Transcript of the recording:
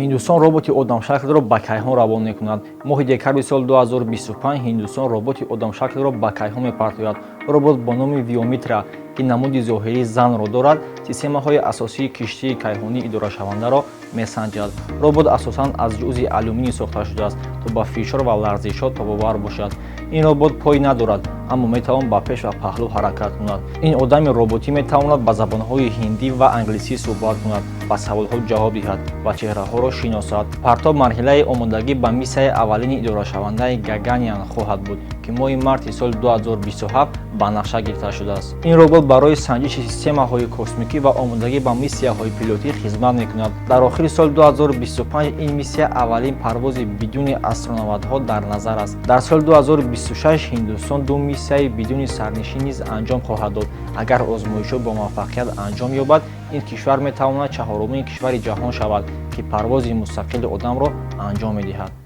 Ҳиндустон роботи одамшаклро ба кайҳон равон мекунад. Моҳи декабри соли 2025 Ҳиндустон роботи одамшаклро ба кайҳон мепартояд. Робот бо номи Виомитра, ки намуди зоҳирии занро дорад, системаҳои асосии киштии кайҳонии идорашавандаро месанҷад. Робот асосан аз ҷузъи алюминий сохта шудааст, то ба фишор ва ларзишҳо тобовар бошад. Ин робот пой надорад, аммо метавон ба пеш ва паҳлӯ ҳаракат кунад. Ин одами роботӣ метавонад ба забонҳои ҳиндӣ ва англисӣ суҳбат кунад, ба саволҳо ҷавоб диҳад ва чеҳраҳоро шиносад. Партоб марҳилаи омодагӣ ба миссияи аввалини идорашавандаи Гаганян хоҳад буд, ки моҳи марти соли 2027 ба нақша гирифта шудааст. Ин робот барои санҷиши системаҳои космикӣ ва омодагӣ ба миссияҳои пилотӣ хизмат мекунад. Дар охири соли 2025 ин миссия аввалин парвози бидуни астронавтҳо дар назар аст. Дар соли 2026 Ҳиндустон ду миссияи бидуни сарнишин низ анҷом хоҳад дод. Агар озмоишҳо бо муваффақият анҷом ёбад, ин кишвар метавонад чаҳорумин кишвари ҷаҳон шавад, ки парвози мустақили одамро анҷом медиҳад.